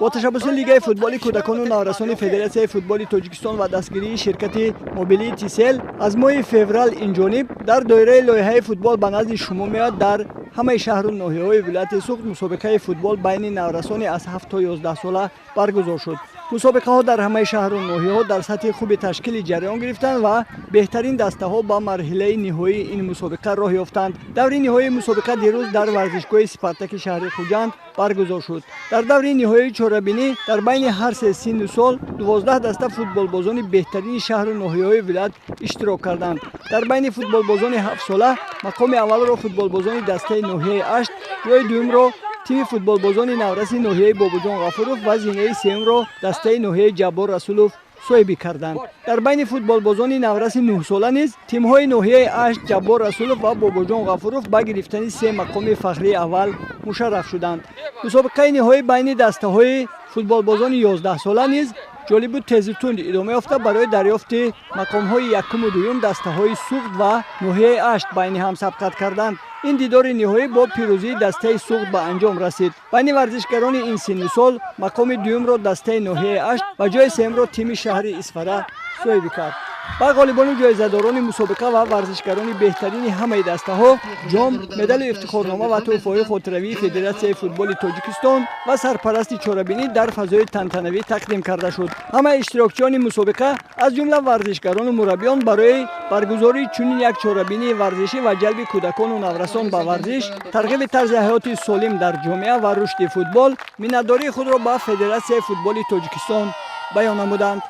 Бо ташаббуси Лигаи футболи кӯдакону наврасони Федератсияи футболи Тоҷикистон ва дастгирии ширкати мобилии Тисел аз моҳи феврал инҷониб дар доираи лоиҳаи «Футбол ба назди шумо меояд» дар ҳамаи шаҳру ноҳияҳои вилояти Суғд мусобиқаи футбол байни наврасони аз 7 то 11 сола баргузор шуд. Мусобиқаҳо дар ҳамаи шаҳру ноҳияҳо дар сатҳи хуби ташкили ҷараён гирифтанд ва беҳтарин дастаҳо ба марҳилаи ниҳоии ин мусобиқа роҳ ёфтанд. Даври ниҳоии мусобиқа дирӯз дар варзишгоҳи «Спартаки» шаҳри Хуҷанд баргузор шуд. Дар даври ниҳоии чорабинӣ дар байни ҳар се синну сол 12 даста футболбозони беҳтарини шаҳру ноҳияҳои вилоят иштирок карданд. Дар байни футболбозони 7-сола мақоми аввалро футболбозони дастаи ноҳияи Ашт, ҷои дуюмро тими футболбозони навраси ноҳияи Бобоҷон Ғафуров ва зинаи сеюмро дастаи ноҳияи Ҷаббор Расулов соҳибӣ карданд. Дар байни футболбозони навраси 9-сола низ тимҳои ноҳияи Ашт, Ҷаббор Расулов ва Бобоҷон Ғафуров ба гирифтани се мақоми фахрии аввал мушарраф шуданд. Мусобиқаи ниҳоӣ байни дастаҳои футболбозони 11-сола низ ҷолибу тезу тунд идома ёфта, барои дарёфти мақомҳои якуму дуюм дастаҳои Суғд ва ноҳияи Ашт байни ҳам сабқат карданд. Ин дидори ниҳоӣ бо пирӯзии дастаи Суғд ба анҷом расид. Байни варзишгарони ин синну сол мақоми дуюмро дастаи ноҳияи Ашт ва ҷои сеюмро тими шаҳри Исфара соҳибӣ кард. Ба ғолибону ҷоизадорони мусобиқа ва варзишгарони беҳтарини ҳамаи дастаҳо ҷом, медалу ифтихорнома ва тӯҳфаҳои хотиравии Федератсияи футболи Тоҷикистон ва сарпарасти чорабинӣ дар фазои тантанавӣ тақдим карда шуд. Ҳамаи иштирокчиёни мусобиқа, аз ҷумла варзишгарону мураббиён, барои баргузории чунин як чорабинии варзишӣ ва ҷалби кӯдакону наврасон ба варзиш, тарғиби тарзи ҳаёти солим дар ҷомеа ва рушди футбол миннатдории худро ба Федератсияи футболи Тоҷикистон баён намуданд.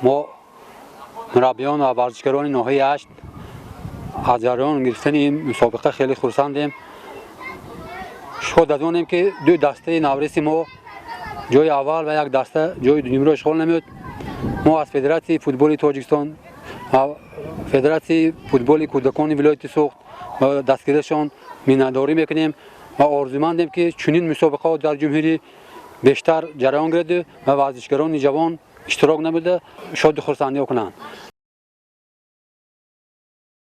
Мо, мураббиён ва варзишгарони ноҳияи Ашт, аз ҷараён гирифтани ин мусобиқа хеле хурсандем. Шод аз онем, ки ду дастаи навраси мо ҷои аввал ва як даста ҷои дуюмро ишғол намуд. Мо аз Федератсияи футболи Тоҷикистон ва Федератсияи футболи кӯдакони вилояти Суғд ва дастгиришон миннатдорӣ мекунем ва орзумандем, ки чунин мусобиқаҳо дар ҷумҳурӣ бештар ҷараён гирад ва варзишгарони ҷавон иштирок намуда, шоду хурсандиҳо кунанд.